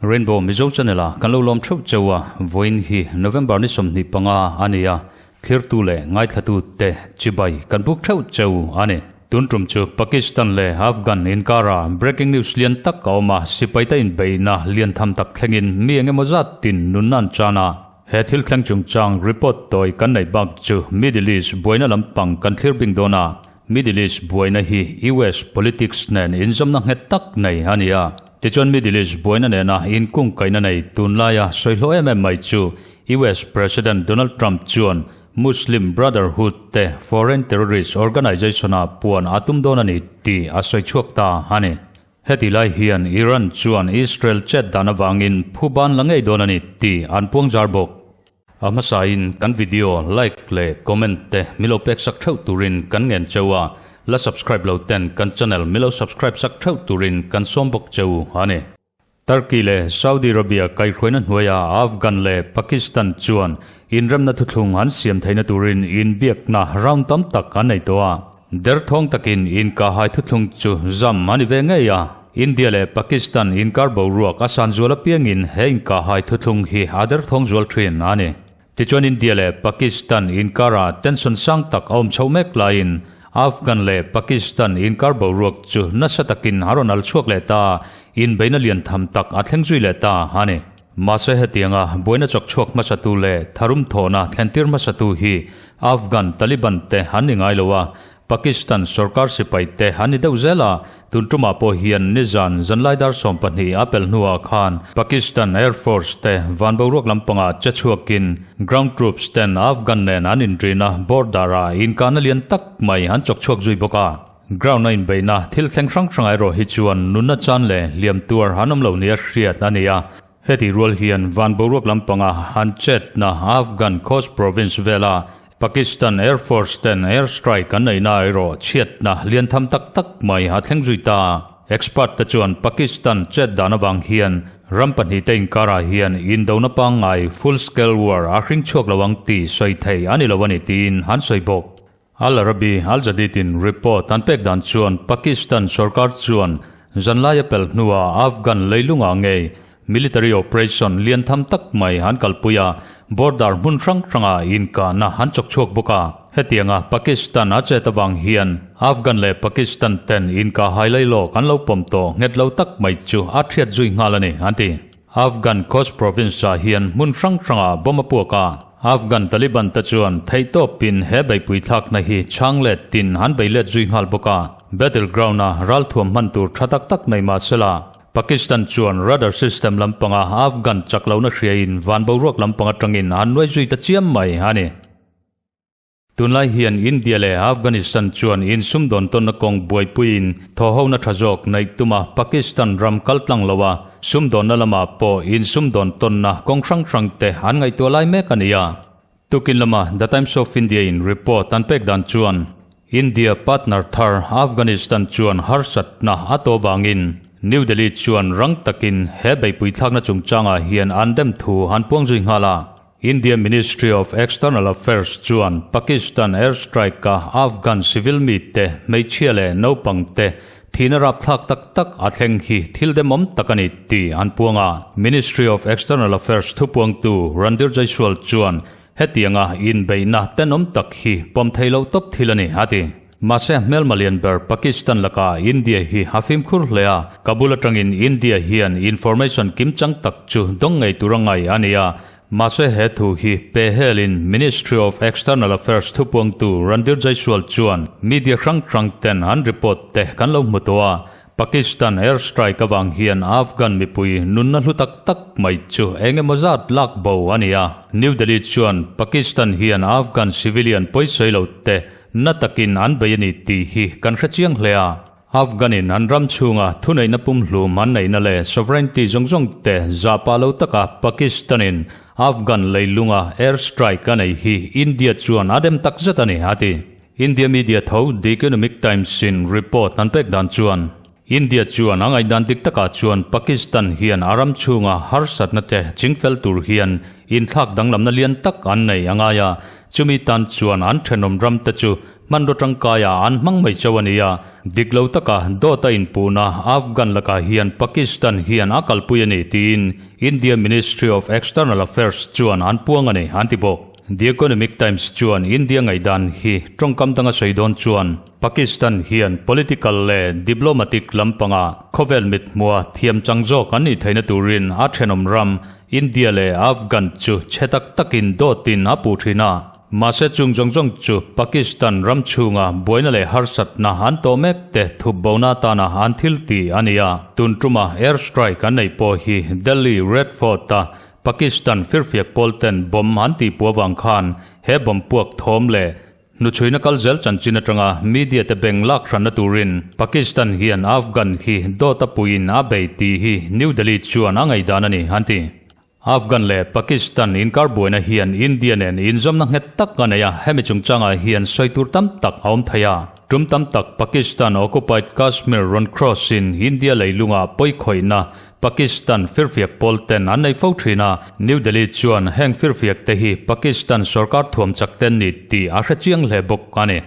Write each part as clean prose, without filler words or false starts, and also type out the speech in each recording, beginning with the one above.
Rainbow Mizo Channel a kan lo lawm theuh cheu a, vawiin hi November ni 25 a ni a, thlirtu leh ngaithlatu te chibai kan buk theuh cheu a ni. Tun tum chu Pakistan leh Afghan inkara breaking news lian tak a awm a, sipaite inbeihna lian tham tak thlengin mi eng emaw zat tin nunna an chan a. He thil thleng chungchang report tawi kan neih bak chu Middle East buaina lampang kan thlir bing dawn a, Middle East buaina hi US politics nen inzawmna nghet tak nei a ni a. Tichuan Middle East buaina nena inkungkaihna nei tunlaia sawi hlawh em em mai chu US President Donald Trump chuan Muslim Brotherhood te foreign terrorist organization-ah puan a tum dawn a ni tih a sawi chhuak ta a ni. Heti lai hian Iran chuan Israel chet dan avangin phuban la ngei dawn a ni tih an puang zar bawk. A hmasain kan video like leh comment te milo pek sak theuh turin kan ngen cheu a, la subscribe lo ten kan channel milo subscribe sak theuh turin kan sawm bawk cheu a ni. Turkey leh Saudi Arabia kaihhruaina hnuaia Afghan leh Pakistan chuan inremna thuthlung an siam theihna turin inbiakna round tam tak an nei tawh a. Derthawng takin inkahhai thuthlung chu zam a ni ve ngei a. India leh Pakistan inkar boruak a san zual apiangin he inkahhai thuthlung hi a derthawng zual thin a ni. Tichuan India leh Pakistan inkarah tension sang tak a awm chhoh mek laiin Afghan leh Pakistan inkar boruak chu nasa takin a rawn al chhuak leh ta, inbeihna lian tham tak a thleng zui leh ta a ni. Mahse hetianga buaina chawk chhuak hmasatu leh tharum thawhna thlentir hmasatu hi Afghan Taliban te an ni ngai lo a, Pakistan sorkar sipai te an ni deuh zel a, tun tumah pawh hian nizan zanlai dar 12 a pelh hnuah khan Pakistan Air Force te van boruak lampangah che chhuakin ground troops ten Afghan nen an inrina border ah inkahna lian tak mai an chawk chhuak zui bawk a. Ground a inbeihna thil thleng hrang hrang erawh hi chuan nunna chan leh hliam tuar an awm lo nia hriat a ni a, Heti rual hian van boruak lampanga an chetna Afghan Khost province vela Pakistan Air Force ten air strike an neihna erawh chhiatna lian tham tak tak mai a thleng zui ta. Expert te chuan Pakistan chet dan avang hian ram pahnihte inkarah hian indona pangngai full scale war a hring chhuak lo ang tih sawi thei a ni lo a ni tiin an sawi bawk. Al Arabi Al Jadid in report an pek dan chuan Pakistan sorkar chuan zanlai a pelh hnuah Afghan leilungah ngei military operation lian tham tak mai an kalpui a, border hmun hrang hrangah inkahna an chawk chhuak bawk a. Hetianga Pakistan a chet avang hian Afghan leh Pakistan ten inkah hailai lawk an lo pawm tawh nghet lo tak mai chu a thiat zui nghal a ni, an ti. Afghan Khost province-ah hian hmun hrang hrangah bomb a puak a, Afghan Taliban te chuan theihtawpin he beihpui thlakna hi chhang let tin an bei let zui nghal bawk a. Battleground-a ralthuam hman tur tha tak tak nei mah sela, Pakistan chuan radar system lampanga Afghan chak lohna hriain van boruak lampang atangin an nuai zui ta chiam mai a ni. Tunlai hian India leh Afghanistan chuan insumdawn tawnna kawng buaipuiin thawhhona tha zawk neih tuma Pakistan ram kal tlang lo a, sumdawnna lamah pawh insumdawn tawnna kawng hrang hrang te an ngaihtuah lai mek a ni a. Tukin lama The Times of India in report an pek dan chuan India partner thar Afghanistan chuan harsatna a tawh vangin New Delhi chuan rang takin he beihpui thlakna chungchangah hian an dem thu an puang zui nghal a. India Ministry of External Affairs chuan Pakistan air strike-a Afghan civil mite, hmeichhia leh naupangte thihna rapthlak tak tak a thleng hi thil demawm tak a ni tih an puang a. Ministry of External Affairs thupuangtu Randhir Jaiswal chuan hetianga inbeihna tenawm tak hi pawm thei loh tawp thil a ni, a ti. Mahse hmelma lian ber Pakistan lakah India hi a fimkhur hle a, Kabul atangin India hian information kimchang tak chu dawng ngei tur a ngai a ni a, Mahse he thu hi pe helin Ministry of External Affairs thupuangtu Randhir Jaiswal chuan media hrang hrang ten an report te kan lo hmu tawh a, Pakistan air strike avang hian Afghan mipui nunna hlu tak tak mai chu eng emaw zat lak bo a ni a. New Delhi chuan Pakistan hian Afghan civilian pawisawi lo te na takin an bei a ni tih hi kan hre chiang hle a. Afghan-in an ram chhunga thuneihna pumhlum an neihna leh sovereignty zawng zawng te zahpah lo taka Pakistan-in Afghan leilunga air strike a nei hi India chuan a dem takzet a ni, a ti. India media tho The Economic Times-in report an pek dan chuan. India chuan a ngaihdan dik takah chuan Pakistan hian a ram chhunga harsatna te chingfel tur hian inthlak danglamna lian tak an nei a ngai a, chumi tan chuan an thenawm ram te chu hmanraw tangkaia an hmang mai chauh a ni a, dik lo taka dawt a inpuhna Afghan lakah hian Pakistan hian a kalpui a ni tiin India Ministry of External Affairs chuan an puang a ni an ti bawk. The Economic Times chuan India ngaihdan hi tawngkam danga sawi dawn chuan Pakistan hian political leh diplomatic lampanga khawvel mithmua thiam chang zawk an nih theihna turin a thenawm ram India leh Afghan chu chhe tak takin dawtin a puh thin a. Mahse chung zawng zawng chu Pakistan ram chhunga buaina leh harsatna an tawh mek te thup bona atana an thil ti a ni a. Tun tuma air strike an neih pawh hi Delhi Red Fort-a Pakistan firfiak pawl ten bomb an tihpuah vang khan he bomb puak thawm leh Hnuchhuina kal zel chanchin atanga media te beng lak hranna turin Pakistan hian Afghan hi dawt a puiin a bei tih hi New Delhi chuan a ngaihdan a ni, an ti. Afghan leh Pakistan inkar buaina hian India nen inzawmna nghet tak a nei a, hemi chungchangah hian sawi tur tam tak a awm thei a. Tum tam tak Pakistan occupied Kashmir rawn cross in India leilungah pawikhawihna Pakistan firfiak pawl ten an nei fo thin a, New Delhi chuan heng firfiak te hi Pakistan sorkar thuam chak te ni tih a hre chiang hle bawk a ni.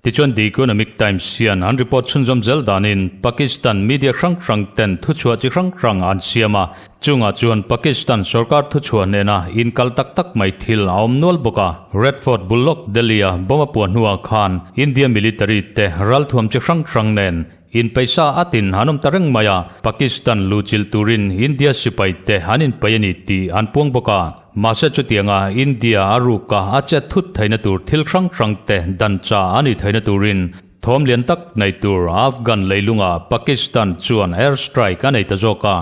Tichuan The Economic Times hian an report chhunzawm zel danin Pakistan media hrang hrang ten thuchhuah chi hrang hrang an siam a, chungah chuan Pakistan sorkar thuchhuah nena inkal tak tak mai thil a awm nual bawk a. Red Fort bul lawk Delhi-a bomb a puah hnuah khan India military te ralthuam chi hrang hrang nen In paisa a tin an awm ta reng mai a, Pakistan luhchilh turin India sipai te an inpai a ni tih an puang bawk a. Mahse chutianga India a ruka a chet thut theihna tur thil hrang hrang te dan cha a nih theihna turin thawm lian tak nei tur Afghan leilungah Pakistan chuan air strike a nei ta zawk a.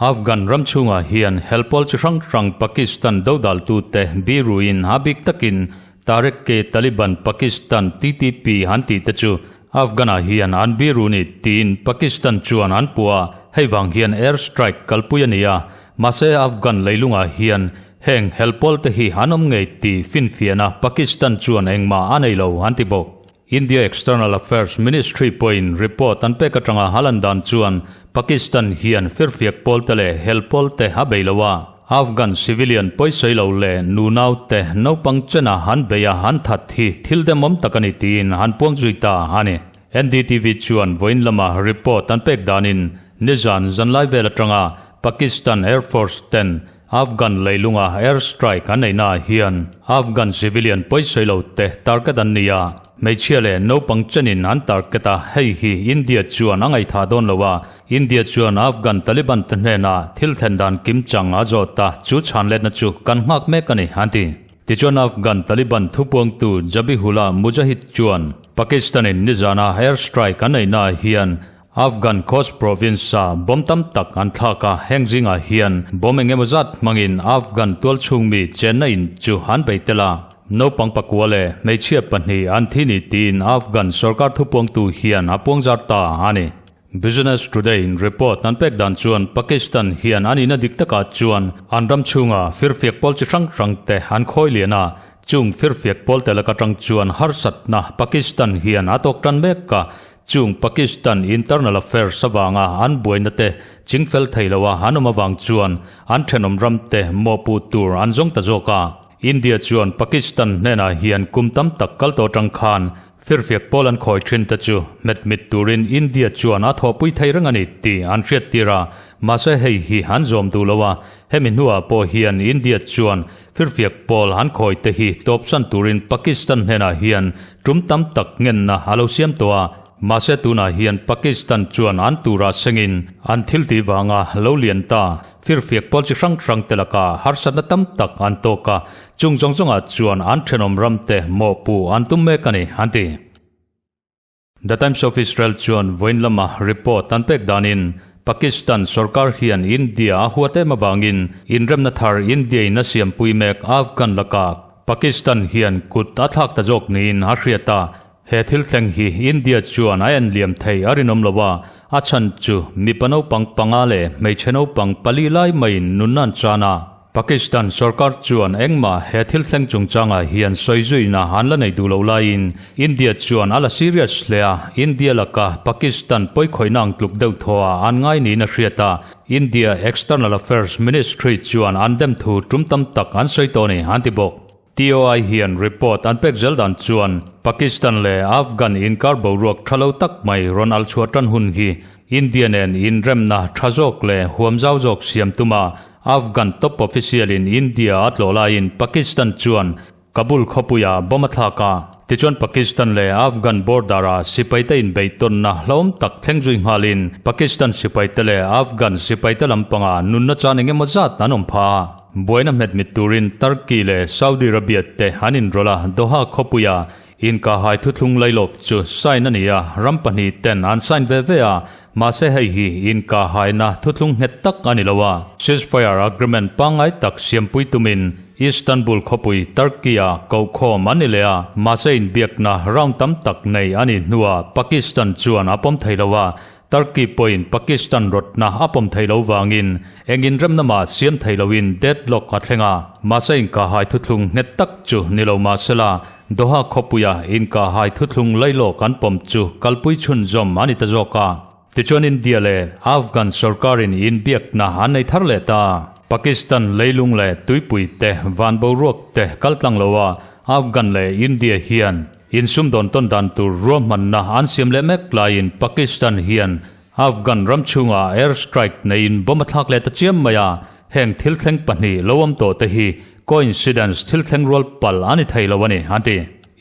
Afghan ram chhungah hian helpawl chi hrang hrang Pakistan dodaltute biruin a bik takin Tehreek-e-Taliban Pakistan, TTP, an tih te chu Afghan-ah hian an biru ni tiin Pakistan chuan an puh a, hei vang hian air strike kalpui a ni a. Mahse Afghan leilungah hian heng helpawl te hi an awm ngei tih finfiahna Pakistan chuan engmah a nei lo an ti bawk. India External Affairs Ministry pawhin report an pek atanga a lan dan chuan Pakistan hian firfiak pawlte leh hel pawlte a bei lo a, Afghan civilian pawisawi lo leh nunau te naupang chena an bei a an that hi thil demawm tak a ni tiin an puang zui ta a ni. NDTV chuan vawiin lama report an pek danin nizan zanlai vel atanga Pakistan Air Force ten Afghan leilunga air strike an neihnaah hian Afghan civilian pawisawi lo te target an ni a, hmeichhia leh naupang chenin an target a, hei hi India chuan a ngaihthah dawn lo a, India chuan Afghan Taliban te hnenah thil thlen dan kimchang a zawt a, chu chhanletna chu kan nghak mek a ni, an ti. Tichuan Afghan Taliban thupuangtu Zabihullah Mujahid chuan Pakistan-in nizana air strike an neihnaah hian Afghan Khost province-a bomb tam tak an thlak a, heng zingah hian bomb eng emaw zat hmangin Afghan tualchhung mi chenna in chu an bei tel a. Naupang pakua leh hmeichhia pahnih an thi ni tiin Afghan sorkar thupuangtu hian a puangzar ta a ni. Business Today-in report an pek dan chuan Pakistan hian an ina dik takah chuan an ram chhunga firfiak pawl chi hrang hrang te an khawi lian a, chung firfiak pawl te lak atang chuan harsatna Pakistan hian a tawk tan mek a, Chung Pakistan internal affairs avanga an buaina te chingfel thei loa an awm avang chuan an thenawm ram te mawhpuh tur an zawng ta zawk a. India chuan Pakistan hnenah hian kum tam tak kal tawh atang khan firfiak pawl an khawi thin te chu hmetmit turin India chuan a thawhpui thei reng a ni tih an hriattir a, mahse hei hi an zawm duh lo a, hemi hnuah pawh hian India chuan Firfiak pawl an khawi te hi tawpsan turin Pakistan hnenah hian tum tam tak ngenna a lo siam tawh a, mahse tunah hian Pakistan chuan an turah sengin an thil tih vanga lo lian ta. Firfiak pawl chi hrang hrang te lakah harsatna tam tak an tawk a, chung zawng zawngah chuan an thenawm ram te mawhpuh an tum mek a ni, an ti. The Times of Israel chuan vawiin lama report an pek danin Pakistan sorkar hian India a huat em avangin inremna thar India-in a siampui mek Afghan lakah Pakistan hian kut a thlak ta zawk niin a hriat a, he thil thleng hi India chuan a en liam thei a rinawm lo a, a chhan chu mipa naupang panga leh hmeichhe naupang pali lai maiin nunna an chan a. Pakistan sorkar chuan engmah he thil thleng chungchangah hian sawi zuina an la nei duh lo laiin India chuan a la serious hle a, India laka Pakistan pawikhawihna ang tluk deuh thaw ah an ngai niin a hriat a, India External Affairs Ministry chuan an dem thu tum tam tak an sawi tawh a ni, an ti bawk. TOI hian report an pek zel dan chuan Pakistan leh Afghan inkar boruak tha lo tak mai rawn al chhuah tan hun hi India nen inremna tha zawk leh huam zau zawk siam tuma Afghan top official in India a tlawh laiin Pakistan chuan Kabul khawpuia bomb a thlak a. Tichuan Pakistan leh Afghan border ah sipaite inbeihtawnna hlauhawm tak thleng zui nghalin Pakistan sipaite leh Afghan sipaite lampangah nunna chan engemaw zat an awm phah a. Buaina hmet mit turin Turkey leh Saudi Arabia te an inrawlh a, Doha khawpuia inkahhai thuthlung lailawk chu sign a ni a, ram 2 ten an sign ve ve a, mahse hei hi inkahhaina thuthlung nghet tak a ni lo a. Ceasefire agreement pangngai tak siampui tumin Istanbul khawpui Turkey-a kohkhawm an ni leh a, mahse inbiakna round tam tak nei a nih hnuah Pakistan chuan a pawm thei lo a, Turkey pawhin Pakistan rawtna a pawm thei lo vangin eng inremna mah siam thei loin deadlock a thleng a, mahse inkahhai thuthlung nghet tak chu ni lo mahsela Doha khawpuia inkahhai thuthlung lailawk an pawm chu kalpui chhunzawm a ni ta zawk a. Tichuan India leh Afghan sorkarin inbiakna an nei thar leh ta. Pakistan leilung leh tuipui te van boruak te kaltlang lo a, Afghan leh India hian Insumdawn tawn dan tur ruahmanna an siam leh mek laiin Pakistan hian Afghan ram chhungah air strike neiin bomb a thlak leh ta chiam mai a, heng thil thleng 2 lo awm tawh te hi coincidence thil thleng rual pal a ni thei lo a ni, an ti.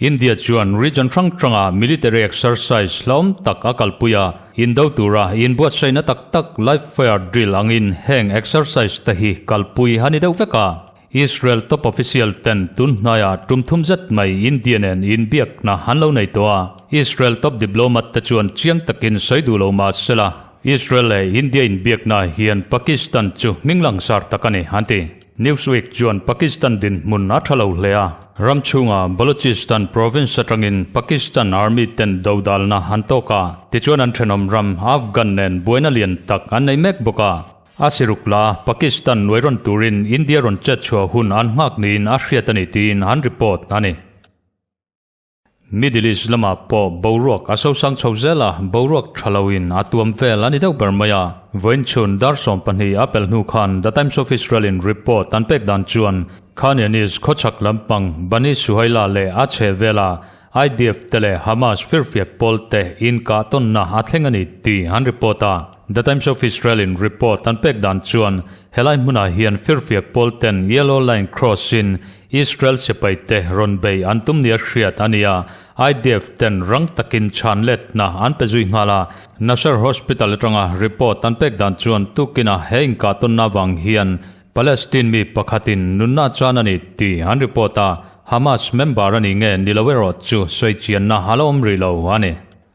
India chuan region hrang hranga military exercise hlauhawm tak a kalpui a, indo tura inbuatsaihna tak tak live fire drill angin heng exercise te hi kalpui a ni deuh vek a. Israel top official ten tun hnaiah tum thum zet mai India nen inbiakna an lo nei tawh a, Israel top diplomat te chuan chiang takin sawi duh lo mah sela, Israel leh India inbiakna hian Pakistan chu hming langsar tak a ni, an ti. Newsweek chuan Pakistan dinhmun a tha lo hle a, ram chhunga Balochistan province atangin Pakistan army ten dodalna an tawk a, tichuan an thenawm ram Afghan nen buaina lian tak an nei mek bawk a. A siruk la, Pakistan nuai rawn turin India rawn chet chhuah hun an nghak niin a hriat a ni tiin an report a ni. Middle East lamah pawh boruak a sosang chho zel a, boruak tha loin a tuam vel a ni deuh ber mai a. Vawiin chhun dar 12 a pel hnu khan The Times of Israel in report an pek dan chuan Khan Younis khawchhak lampang Bani Suhaila leh a chheh vela IDF te leh Hamas firfiak pawl te inkah tawnna a thleng a ni tih an report a. The Times of Israel in report an pek dan chuan helai hmunah hian firfiak pawl ten Yellow Line cross in Israel sipai te rawn bei an tum nia hriat a ni a, IDF ten rang takin chhan letna an pe zui nghal a. Nasser Hospital atanga report an pek dan chuan tukina he inkah tawnna vang hian Palestine mi pakhatin nunna chuan a ni tih an report a, Hamas member a ni nge ni lo erawh chu sawi chianna a la awm rih lo a ni.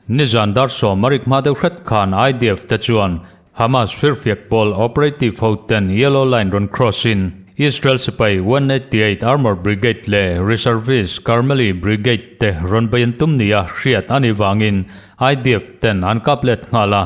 Nizan dar sawm a rik hma deuh hret khan IDF te chuan Hamas firfiak pawl operative ho ten Yellow Line rawn cross in Israel sipai 188 Armour Brigade leh Reservist Carmeli Brigade te rawn bei an tum nia hriat a nih vangin IDF ten an kap let nghal a,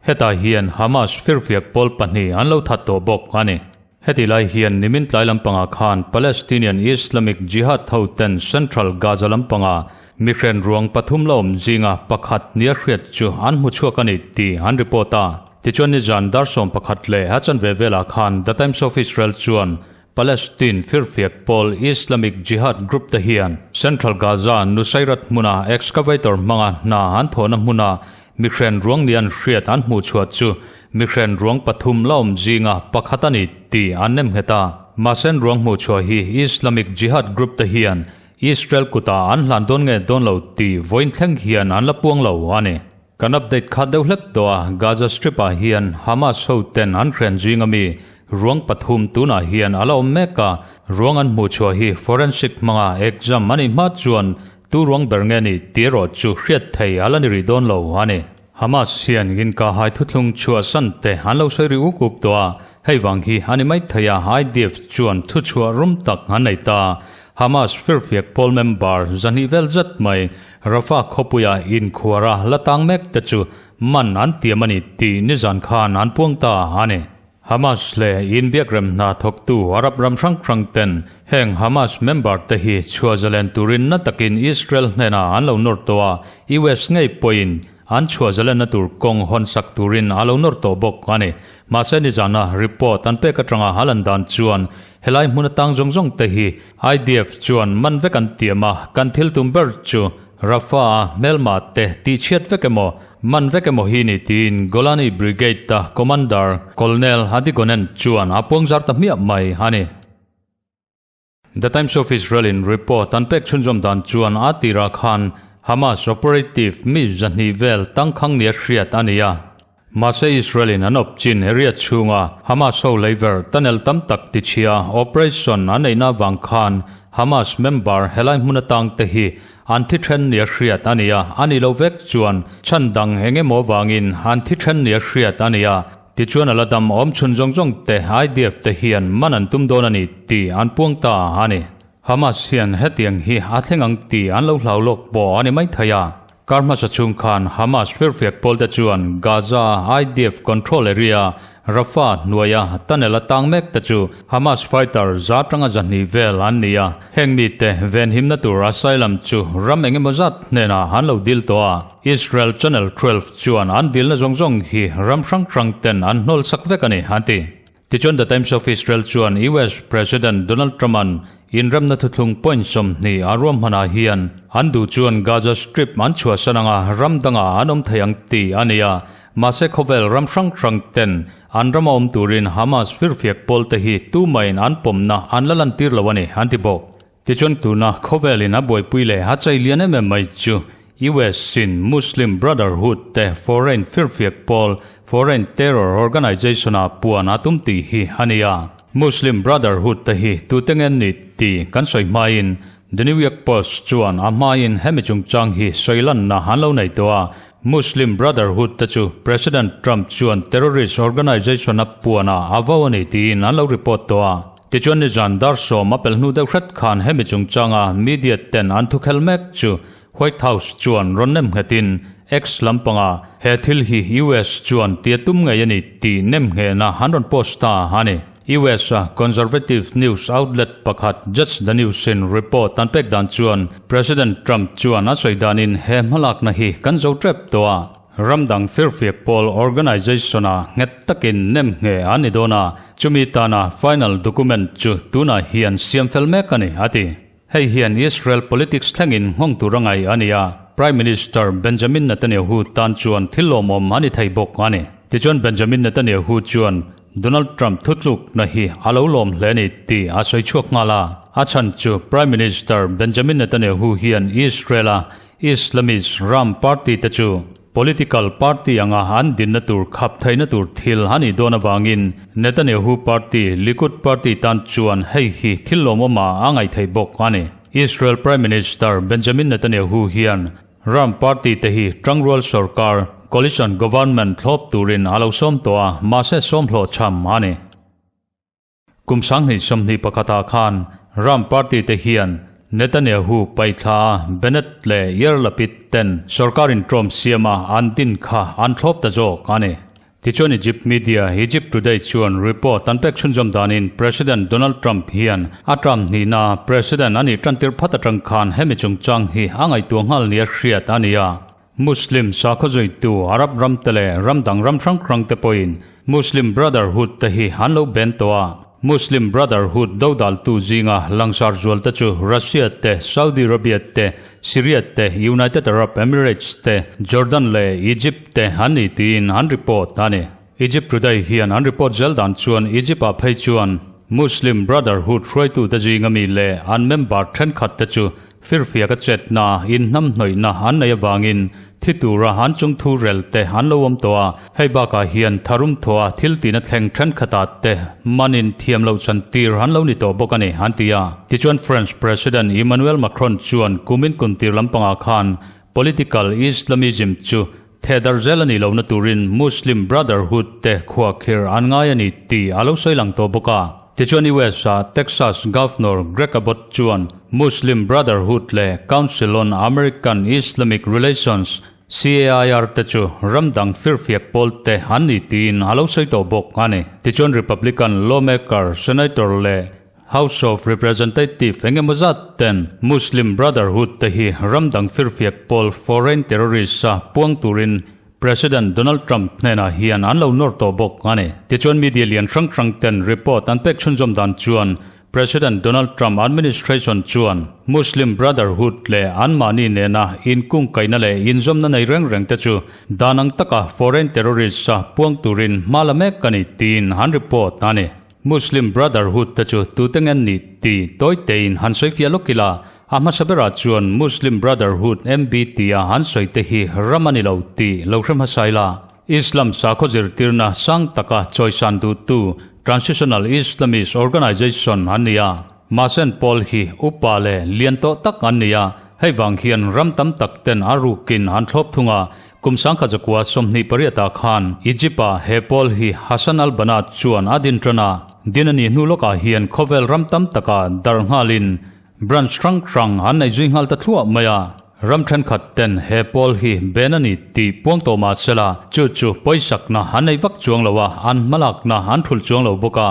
Hetah hian Hamas firfiak pawl 2 an lo that tawh bawk a ni. Heti lai hian nimin tlai lampangah khan Palestinian Islamic Jihad ho ten Central Gaza lampanga mihren ruang 3 la awm zinga pakhat nia hriat chu an hmu chhuak a ni tih an report a. Tichuan nizan dar 11 leh a chanve velah khan The Times of Israel chuan Palestine firfiak pawl Islamic Jihad group te hian Central Gaza Nuseirat hmuna excavator hmanga hna an thawhna hmuna mihren ruang ni an hriat an hmuh chhuah chu mihren ruang 3 la awm zinga pakhat a ni tih an nem nghet a. Mahse ruang hmuh chhuah hi Islamic Jihad group te hian Israel kuta an hlan dawn nge dawn lo tih vawiin thleng hian an la puang lo a ni. Kan update kha deuh hlek tawh a, Gaza Strip ah hian Hamas ho ten an hren zinga mi ruang 3 tunah hian a la awm mek a, ruang an hmuh chhuah hi forensic hmanga exam a nih hma chuan tu ruang ber nge ni tih erawh chu hriat thei a la ni rih dawn lo a ni. Hamas hian inkahhai thuthlung chhuah san te an lo sawi ri uk uk tawh a, hei vang hi a ni mai thei a, IDF chuan thu chhuah rum tak an nei ta. Hamas firfiak pawl member 200 vel zet mai Rafah khawpuia inkhuara la tang mek te chu man an tiam a ni tih nizan khan an puang ta a ni. Hamas leh inbiakrem hna thawktu Arab ram hrang hrang ten heng Hamas member te hi chhuah zalen turin na takin Israel hnenah an lo nawr tawh a, US ngei pawhin an chhuah zalenna tur kawng hawn sak turin a lo nawr tawh bawk a ni. Mahse nizana report an pek atanga a lan dan chuan helai hmun atang zawng zawng te hi IDF chuan man vek an tiam a, kan thil tum ber chu Rafah-a hmelma te tihchhiat vek emaw, man vek emaw hi ni tiin Golani Brigade-a Commander Colonel Adi Gonen chuan a puangzar ta hmiah mai a ni. The Times of Israel-in report an pek chhunzawm dan chuan a tirah khan Hamas operative mi 200 vel tangkhang nia hriat a ni a. Mahse Israel-in an awp chin area chhunga Hamas ho leiver tunnel tam tak tichhia operation an neihna avang khan Hamas member helai hmun atang te hi an thi then nia hriat a ni a, a ni lo vek chuan chhan dang eng emaw avangin an thi then nia hriat a ni a, tichuan a la dam awm chhun zawng zawng te IDF te hian man an tum dawn a ni tih an puang ta a ni. Hamas hian hetiang hi a thleng ang tih an lo hlau lawk pawh a ni maithei a. Kar hmasa chhung khan Hamas firfiak pawlte chuan Gaza IDF control area Rafah hnuaia tunnel a tang mek te chu Hamas fighter za tanga 200 vel an ni a, heng mite venhimna tur asylum chu ram eng emaw zat hnenah an lo dil tawh a. Israel Channel 12 chuan an dilna zawng zawng hi ram hrang hrang ten an hnawl sak vek a ni, an ti. Tichuan The Times of Israel chuan US President Donald Trump-a'n inremna thuthlung point 20 a ruahmanah hian an duh chuan Gaza Strip an chhuahsan anga ram dangah an awm thei ang tih a ni a, mahse khawvel ram hrang hrang ten an rama awm turin Hamas firfiak pawlte hi tumahin an pawmna an la lantir lo a ni, an ti bawk. Tichuan tuna khawvelin a buaipui leh a chei lian em em mai chu US in Muslim Brotherhood te foreign firfiak pawl, foreign terror organization ah puan a tum tih hi a ni a. Muslim Brotherhood te hi tute nge an nih tih kan sawi hmain The New York Post chuan a hmain hemi chungchang hi sawi lanna an lo nei tawh a. Muslim Brotherhood te chu President Trump chuan terrorist organization a puan ah a vo a ni tiin an lo report tawh a. Tichuan nizan dar sawm a pel hnu deuh hret khan hemi chungchanga media ten an thukhel mek chu White House chuan rawn nem nghetin X lampanga he thil hi US chuan tia tum ngei a ni tih nem nghehna an rawn post ta a ni. US a conservative news outlet pakhat Just the News in report an pek dan chuan President Trump chuan a sawi danin he hmalakna hi kan zo tep tawh a, Ram dang firfiak pawl organization-a nghet takin nem nge an ni dawn a, chumi tana final document chu tunah hian siam fel mek a ni, a ti. Hei hian Israel politics thlengin nghawng tur a ngaih a ni a, Prime Minister Benjamin Netanyahu tan chuan thil lawmawm a ni thei bawk a ni. Tichuan Benjamin Netanyahu chuan Donald Trump thutlukna hi a lo lawm hle a ni tih a sawi chhuak nghal a, a chhan chu Prime Minister Benjamin Netanyahu hian Israel-a Islamist ram party te chu political party anga an dinna tur khap theihna tur thil a nih dawn avangin Netanyahu party, Likud party tan chuan hei hi thil lawmawma a ngaih theih bawk a ni. Israel Prime Minister Benjamin Netanyahu hian ram party te hi tangrual sorkar, coalition government, thlawp turin a lo sawm tawh a, mahse sawm hlawhchham a ni. Kum 2021 ah khan Ram party te hian Netanyahu paihthla a Bennett leh Yair Lapid ten sorkar inṭawm siama an din kha an thlawp ta zawk a ni. Tichuan Egypt media Egypt Today chuan report an pek chhunzawm danin President Donald Trump hian a term hnihna President a nih ṭantir phat aṭang khan hemi chungchang hi a ngaihtuah nghal nia hriat a ni a. Muslim sakhaw zuitu Arab ram te leh ram dang ram hrang hrang te pawhin Muslim Brotherhood te hi an lo ben tawh a. Muslim Brotherhood dodaltu zinga langsar zual te chu Russia te, Saudi Arabia te, Syria te, United Arab Emirates te, Jordan leh Egypt te an ni tiin an report a ni. Egypt Today hian an report zel dan chuan Egypt ah phei chuan Muslim Brotherhood hruaitute zinga mi leh an member thenkhat te chu firfiak a chetna, inhnamhnawihna an nei avangin thi tura an chungthu rel te an lo awm tawh a, hei bakah hian tharum thawha thil tina thleng thenkhatah te manin thiam loh chan tir an lo ni tawh bawk a ni, an ti a. Tichuan French President Emmanuel Macron chuan kumin kum tir lampangah khan political Islamism chu Thehdar zel a nih lohna turin Muslim Brotherhood te khuahkhir an ngai a ni tih a lo sawi lang tawh bawk a. Tichuan US ah Texas Governor Greg Abbott chuan Muslim Brotherhood leh Council on American Islamic Relations, CAIR te chu ram dang firfiak pawl te an ni tiin a lo sawi tawh bawk a ni. Tichuan Republican lawmaker, Senator leh House of Representative eng emaw zat ten Muslim Brotherhood te hi ram dang firfiak pawl foreign terrorist a puang turin President Donald Trump hnenah hian an lo nawr tawh bawk a ni. Tichuan media lian hrang hrang ten report an pek chhunzawm dan chuan President Donald Trump administration chuan Muslim Brotherhood leh anmahni nena inkungkaihna leh inzawmna nei reng reng te chu dan ang taka foreign terrorist a puang turin hma la mek a ni tiin an report a ni. Muslim Brotherhood te chu tute nge nih tih tawi tein han sawi fiah lawk ila, a hmasa berah chuan Muslim Brotherhood, MB, tia han sawi te hi ram a ni lo tih lo hre hmasa ila. Islam sakhaw zirtirna sang taka chawisan duhtu Transitional Islamist Organization an ni a, mahsen pawl hi upa leh lian tawh tak an ni a, hei vang hian ram tam tak ten a rukin an thlawp thung a, Kum sangkha zakua 28 ah khan Egypt ah he pawl hi Hassan al-Banna chuan a din tan a, din a nih hnu lawkah hian khawvel ram tam takah darh nghalin branch hrang hrang an nei zui nghal ta thluah mai a. Ram thenkhat ten he pawl hi ben a ni tih puang tawh mah sela chu chu pawisakna an nei vak chuang lo a, an hmalakna an thulh chuang lo bawk a.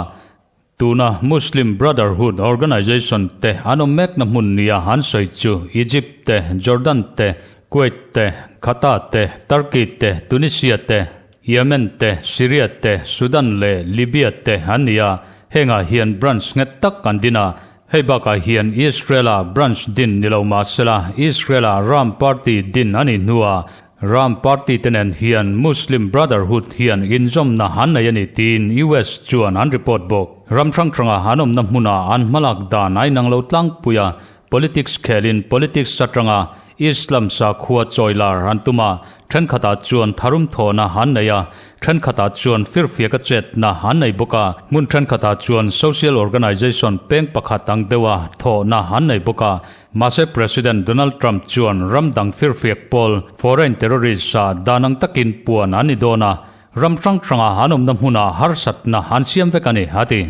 Tuna Muslim Brotherhood organization te an awm mekna hmun nia an sawi chu Egypt te, Jordan te, Kuwait te, Qatar te, Turkey te, Tunisia te, Yemen te, Syria te, Sudan leh Libya te an ni a, hengah hian branch nghet tak an din a. Hei bakah hian Israel-a branch din ni lo mah sela Israel-a Ram party din a nih hnuah Ram party te nen hian Muslim Brotherhood hian inzawmna an nei a ni tiin US chuan an report bawk. Ram hrang hranga an awmna hmunah an hmalak dan a inang lo tlangpui a, politics khelin politics atanga Islam sakhua chawilar an tum a, thenkhatah chuan tharum thawhna an nei a, thenkhatah chuan firfiaka chetna an nei bawk a, hmun thenkhatah chuan social organization peng pakhat ang deuha thawhna an nei bawk a. Mahse President Donald Trump chuan ram dang firfiak pawl, foreign terrorists, ah dan ang takin puan an ni dawn a, ram hrang hranga an awmna hmunah harsatna an siam vek a ni, a ti.